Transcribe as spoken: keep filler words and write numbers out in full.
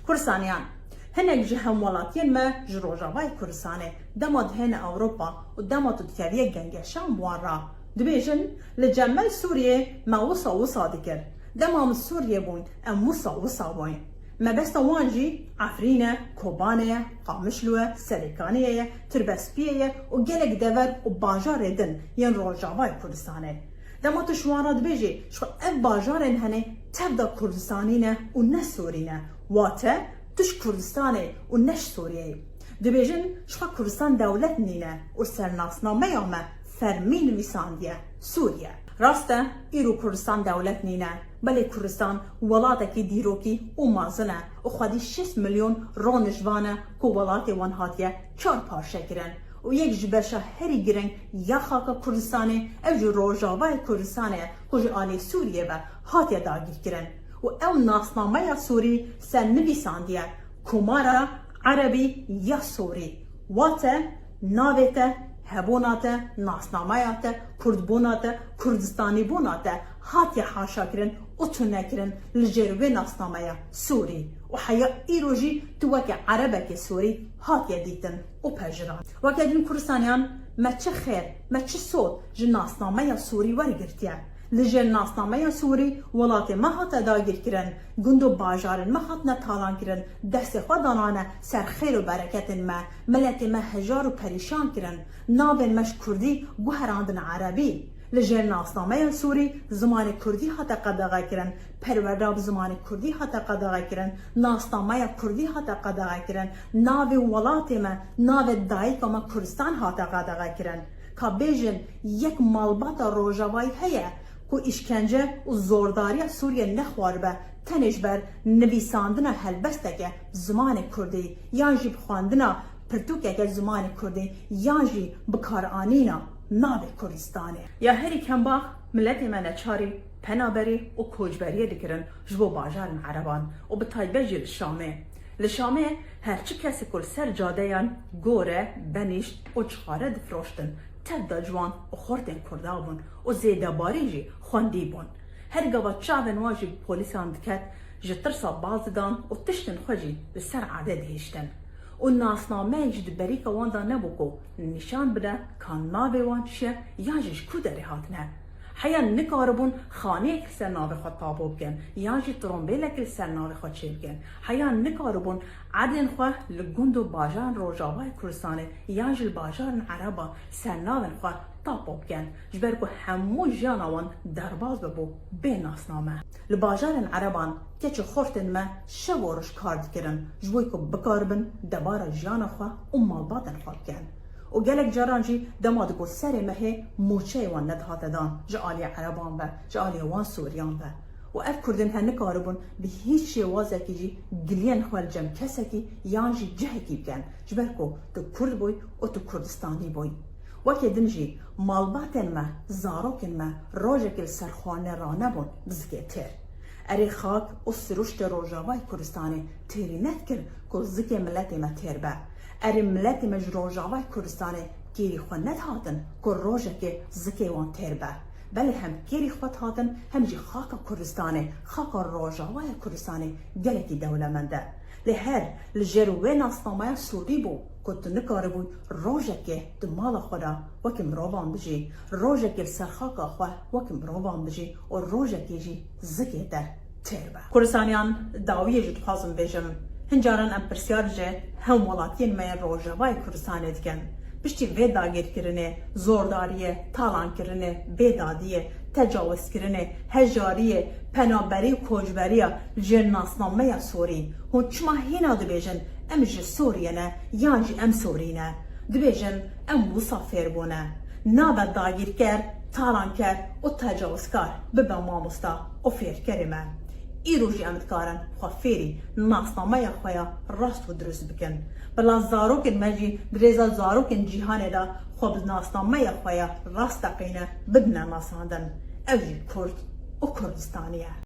Kurdistaniyan, hinek ji hemwelatiyên me ji Rojavayê Kurdistanê dema dihêne Ewropa û dema tu dikeviyê gengeşan bi wan re, dibêjin, li cem me li Sûriyê me wisa wisa dikir. Dema min Sûriyê bûyn, em wisa wisa bûyn. Mebesta wan jî Efrîn e, Kobanê ye, Qamişlo ye, Serêkaniyê ye, Tirbespiyê ye û gelek dever û bajarê din yên Rojavayê Kurdistanê. Dema tu ji wan re dibêjî, ji xwe ev bajarên hene tev de Kurdistanî ne û ne Sûrî ne. Wate, tu ji Kurdistanê û ne ji Sûriyeyê. Dibêjin, ji xwe Kurdistan dewlet nîne û ser nasnameya me fermî nivîsandiye Sûriye. Rast e, îro Kurdistan dewlet nîne, belê Kurdistan welatekî dîrokî û mezin e û xwedî şêst milyon ronişvan e ku welatê wan hatiye çar parçe kirin û yek ji beşa herî giring ya xaka Kurdistanê ew jî Rojavayê Kurdistanê ye ku ji alî Sûriyê ve hatiye dagîrkirin û ew nasnameya Sûrî ser nivîsandiye Komara Erebî ya Sûrî. Wate, navê te, hebûna te, nasnameya te, kurdbûna te, kurdistanîbûna te hatiye haşakirin û tunekirin li jêr wê nasnameya Sûrî û heya îro jî tu weke erebekê Sûrî hatiye dîtin û pejiran. Weke din Kurdistaniyan, me çi xêr, me çi sod ji nasnameya Sûrî wergirtiye. Li jêr nasnameya Sûrî welatê me hate dagîrkirin, gund û bajarên me hatine talankirin, destê xwe danane ser xêr û bereketên me, miletê me hejar û perîşan kirin, navên me ji kurdî guherandine erebî. Li jêr nasnameya Sûrî zimanê kurdî hate qedexekirin, perwerda bi zimanê kurdî hate qedexekirin, nasnameya kurdî hate qedexekirin, navê welatê me, navê dayika me Kurdistan hate qedexekirin. Ka bêjin yek malbata Rojavayî heye ku îşkence û zordariya Sûriye nexwaribe tenê ji ber nivîsandina helbesteke bi zimanê kurdî yan jî bi xwendina pirtûkeke zimanê kurdî yan jî bikaranîna navê Kurdistanê. Ya herî kembax miletê me neçarî penaberî û koçberiyê dikirin ji bo bajarên ereban û bi taybet jî li Şamê. Li Şamê her çi kesê ku li ser cadeyan gore, benîşt û cixare difiroştin, tev de ciwan û xortên kurda bûn û zêdebarî jî xwendî bûn. Her gava çavên wan jî bi polîsan diket, ji tirsa baz didan û tiştên xwe jî li ser erdê dihiştin. Û nasnameyek jî di berîka wan de nebû ku nîşan bide ka navê wan çi ye yan jî ji ku derê hatine. Heya nikaribûn xaneyek li ser navê xwe tapo bikin, yan jî trombêlek li ser navê xwe çêbikin. Heya nikaribûn erdên xwe li gund û bajarên Rojavayê Kurdistanê yan jî li bajarên Ereba ser navên xwe tapo bikin. Ji ber ku hemû jiyana wan derbas bibû bê nasname. Li bajarên Ereban keç û xortên me şev û roj kar dikirin, ji bo ku bikaribin debara jiyana xwe û malbatên xwe bikin. Û gelek caran jî dema digot serê mehê mûçeyê wan nedihate dan ji aliyê ereban ve, ji aliyê wan Sûriyan ve. Û ev Kurdên he nikaribûn bi hîç şêwazekî jî giliyên xwe li cem kesekî yan jî cihekî bikin, ji ber ku tu Kurd bûy û tu Kurdistanî bûy. Weke din jî malbatên me, zarokên me rojekê li ser xwe neranebûn bi zikê têr. Erê xak û siruştê Rojavayê Kurdistanê têrî nedikir ku zikê miletê me têr be. Erê miletê me ji Rojavayê Kurdistanê kêrî xwe nedihatin ku rojekê zikê wan têr be. Belê hem kêrî xwe dihatin hem jî xaka Kurdistanê, xaka Rojavayê Kurdistanê gelekî dewlemend e. Lê her li jêr wê nasnameya Sûrî bû ku tu nikaribû rojekê di mala xwe de wekî mirovan bijî, rojekê li ser xaka xwe wekî mirovan bijî û rojekê jî zikê te têr be. Kurdistaniyan, dawiyê jî dixwazim bêjim, hin caran em pirsyar ji hemwelatiyên me yên Rojavayê Kurdistanê dikin. Piştî vê dagirkirinê, zordariyê, talankirinê, bêdadiyê, tecawizkirinê, hejariyê, penaberî û koçberiya li jêr nasnameya Sûrî, hûn çima hîna dibêjin em ji Sûriyê ne yan jî em Sûrî ne? Dibêjin em wisa fêr bûne. Nabe dagîrker, talanker û tecawizkar bibe mamosta û fêrkerê me. Îro jî em dikarin xwe fêrî nasnameya xwe ya rast û dirust bikin. Bila zarokên me jî di rêza zarokên cîhanê de xwe bi nasnameya xwe ya rast teqîne bidine nasandin. Ew jî Kurd û Kurdistanî ye.